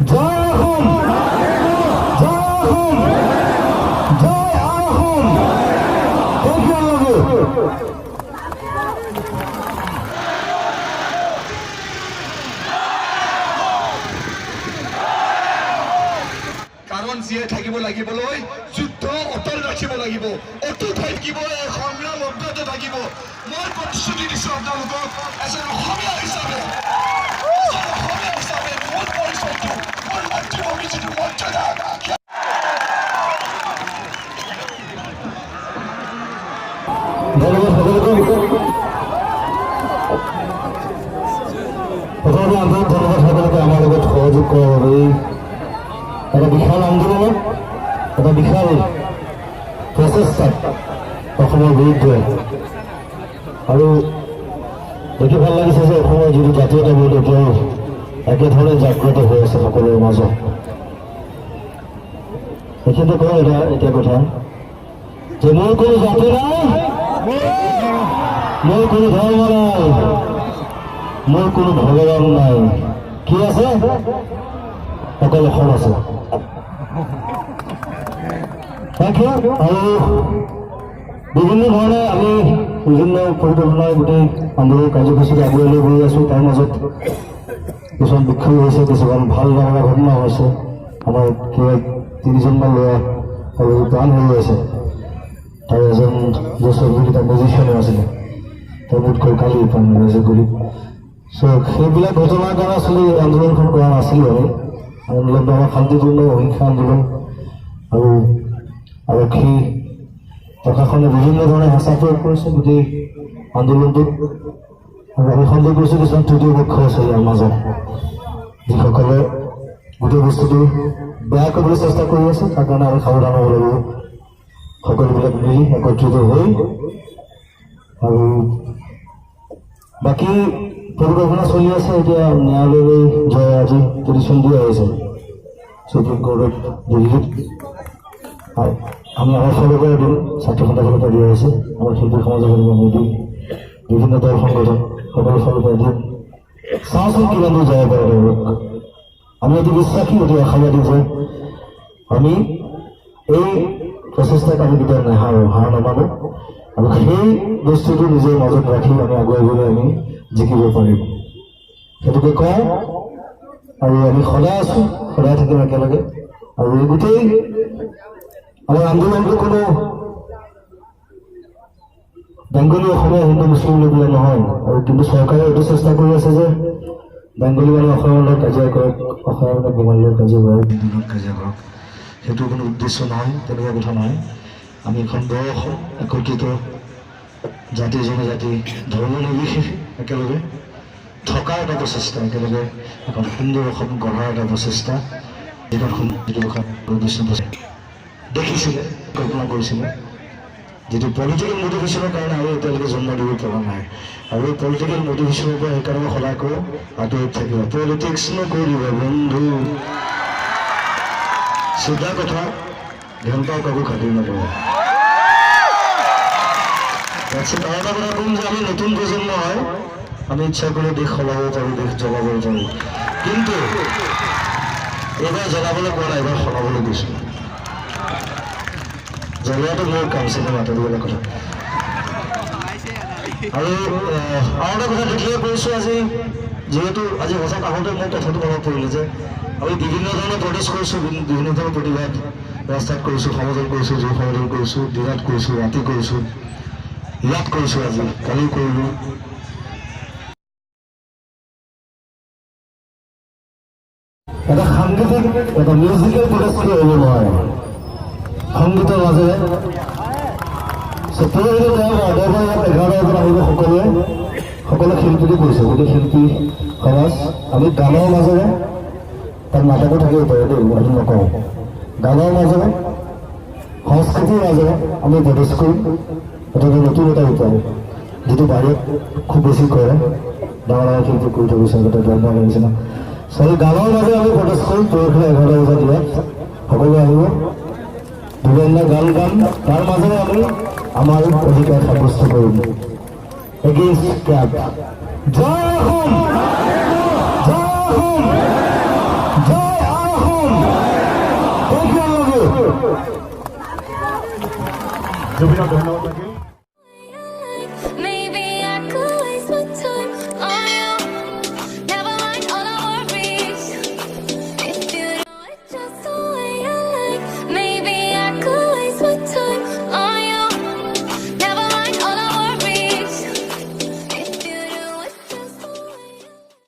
জয় অসম, জয় অসম, জয় Assam. Thank you, all of you. কাৰণ জীয়াই থাকিব লাগিবলৈ যুদ্ধ অটল ৰাখিব লাগিব, অটুট থাকিব, এই সংগ্ৰাম অব্যাহত থাকিব। মই প্ৰতিশ্ৰুতি দিছো আপোনালোকক, এজন অসমীয়া হিচাপে মোৰ পৰিচয়টো, মোৰ মাতৃভূমি যিটো মৰ্যাদা। ধন্যবাদ সকলোকে। প্ৰথমতে আন্তৰিক ধন্যবাদ সকলোকে আমাৰ লগত সহযোগ কৰাৰ বাবে। এই এটা বিশাল আন্দোলনত, এটা বিশাল প্ৰচেষ্টাত অসমৰ বিৰুদ্ধে। আৰু দেখি ভাল লাগিছে যে অসমৰ যিটো জাতীয়তাবোধ এতিয়াও একেধৰণে জাগ্ৰত হৈ আছে সকলোৰে মাজত। এইখিনিতে কওঁ এটা এতিয়া কথা যে মোৰ কোনো জাতি নাই, মোৰ কোনো ধৰ্ম নাই, মোৰ কোনো ভগৱান নাই। কি আছে? অকল অসম আছে। Thank you. আৰু বিভিন্ন ধৰণে আমি বিভিন্ন পৰিকল্পনাৰ গোটেই আন্দোলন কাৰ্যসূচীত আগুৱাই লৈ গৈ আছোঁ। তাৰ মাজত কিছুমান বিক্ষোভ হৈছে, কিছুমান ভাল নলগা ঘটনা হৈছে। আমাৰ কিবা তিনিজনমান ল'ৰা অলৰেডি প্ৰাণ হেৰুৱাইছে। তাৰ এজন জোচেফ বুলি, তাৰ মিউজিচিয়ানো আছিলে, তেওঁ মোতকৈ কালি প্ৰাণ হেৰুৱাইছে গুলীত। চ' সেইবিলাক ঘটনাৰ কাৰণে আচলতে এই আন্দোলনখন কৰা নাছিলোঁ আমি। আন্দোলনটো আমাৰ শান্তিপূৰ্ণ অহিংসা আন্দোলন। আৰু আৰক্ষী প্ৰশাসনে বিভিন্ন ধৰণে হেঁচা প্ৰয়োগ কৰিছে গোটেই আন্দোলনটোত। আৰু আমি সন্দেহ কৰিছোঁ, কিছুমান তৃতীয় পক্ষ আছে ইয়াৰ মাজত, যিসকলে গোটেই বস্তুটো বেয়া কৰিবলৈ চেষ্টা কৰি আছে। তাৰ কাৰণে আমি সাৱধান হ'ব লাগিব সকলোবিলাক মিলি একত্ৰিত হৈ। আৰু বাকী পৰিকল্পনা চলি আছে। এতিয়া ন্যায়ালয়লৈ জয় আজি পিটিশ্যন দিয়া হৈছে সুপ্ৰিম কোৰ্টত দিল্লীত। আৰু আমি আমাৰ ফালৰ পৰা দিম, ছাত্ৰ সন্থাৰ ফালৰ পৰা দিয়া হৈছে, আমাৰ শিল্পী সমাজৰ ফালৰ পৰা আমি দিম, বিভিন্ন দল সংগঠন সকলো ফালৰ পৰা দিম। চাওঁচোন কিমান দূৰ যাব পাৰে তেওঁলোক। আমি অতি বিশ্বাসী, অতি আশাবাদী যে আমি এই প্ৰচেষ্টাক আমি কেতিয়াও নেহাৰো, হাৰ নামানো। আৰু সেই বস্তুটো নিজৰ মাজত ৰাখি আমি আগুৱাই গ'লে আমি জিকিব পাৰিম, সেইটোকে কওঁ। আৰু আমি সদায় আছোঁ, সদায় থাকিম একেলগে। আৰু এই গোটেই আমাৰ আন্দোলনটো কোনো বেংগলী, অসমীয়া, হিন্দু, মুছলিম লৈ পেলাই নহয়। আৰু কিন্তু চৰকাৰে এইটো চেষ্টা কৰি আছে যে বেংগলী মানুহ অসমৰ লগত কাজিয়া কৰক, অসমীয়া মানুহ বঙালীৰ লগত কাজিয়া কৰক, হিন্দুৰ লগত কাজিয়া কৰক। সেইটো কোনো উদ্দেশ্য নহয়, তেনেকুৱা কথা নহয়। আমি এখন বৰ অসম, একত্ৰিত জাতি জনজাতি ধৰ্ম নিৰ্বিশেষে একেলগে থকাৰ এটা প্ৰচেষ্টা, একেলগে এখন সুন্দৰ অসম গঢ়াৰ এটা প্ৰচেষ্টা। যিখন যিটো বিষ্ণু দেখিছিলে, কল্পনা কৰিছিলে, যিটো পলিটিকেল মটিভেশ্যনৰ কাৰণে আৰু এতিয়ালৈকে জন্ম দিব পৰা নাই। আৰু এই পলিটিকেল মটিভেশ্যনৰ পৰা সেইকাৰণে মই সদায় কওঁ, আঁতৰত থাকিব। পলিটিক্স নকৰিব বন্ধু, চিধা কথা, ঘণ্টাও কাকো খাতিৰ নকৰে। তাৰপিছত আৰু এটা কথা ক'ম যে আমি নতুন প্ৰজন্ম হয়, আমি ইচ্ছা কৰি দেশ সলাব পাৰোঁ, দেশ জ্বলাব পাৰোঁ। কিন্তু এইবাৰ জ্বলাবলৈ কোৱা নাই, এইবাৰ সলাবলৈ কৈছোঁ। জ্বলোৱাটো মোৰ কাম, চিনেমা বেলেগ কথা। আৰু এটা কথা ডিক্লেয়াৰ কৰিছোঁ আজি, যিহেতু আজি হঠাৎ আহোঁতে মোৰ কথাটো মনত পৰিলে যে আমি বিভিন্ন ধৰণৰ প্ৰটেষ্ট কৰিছোঁ, বিভিন্ন ধৰণৰ প্ৰতিবাদ ৰাস্তাত কৰিছোঁ, সমদল কৰিছোঁ, জোৰ সমদল কৰিছোঁ, দিনত কৰিছোঁ, ৰাতি কৰিছোঁ, ইয়াত কৰিছোঁ, আজি কালিও কৰিলোঁ। এটা সাংগীতিক, এটা মিউজিকেল প্ৰটেষ্ট হ'ব নোৱাৰে সংগীতৰ মাজেৰে। চ' পৰহিলৈ দেওবাৰ, দেওবাৰ ইয়াত 11 বজাত আহিব সকলোৱে। সকলো শিল্পীকে কৈছে, গোটেই শিল্পী সমাজ, আমি গানৰ মাজেৰে, তাত নাটকো থাকিব পাৰে দেই, মই সেইটো নকওঁ, গানৰ মাজেৰে, সংস্কৃতিৰ মাজেৰে আমি প্ৰটেষ্ট কৰিম। এটা নতুন এটা উপায়, যিটো বাহিৰত খুব বেছি কৰে, ডাঙৰ ডাঙৰ শিল্পী কৰি থৈ গৈছে আগতে ব্ৰহ্মাৰ নিচিনা। চ' আমি গানৰ মাজেৰে আমি প্ৰটেষ্ট কৰিম পৰহিলৈ 11 বজাত ইয়াত। সকলোৱে আহিব, বিভিন্ন গান গাম, তাৰ মাজেৰে আমি আমাৰ অধিকাৰ সাব্যস্ত কৰিম এগেইনষ্ট কেব। জয় অসম, জয় অসম, জয়। You. জুবিনক ধন্যবাদ থাকিল।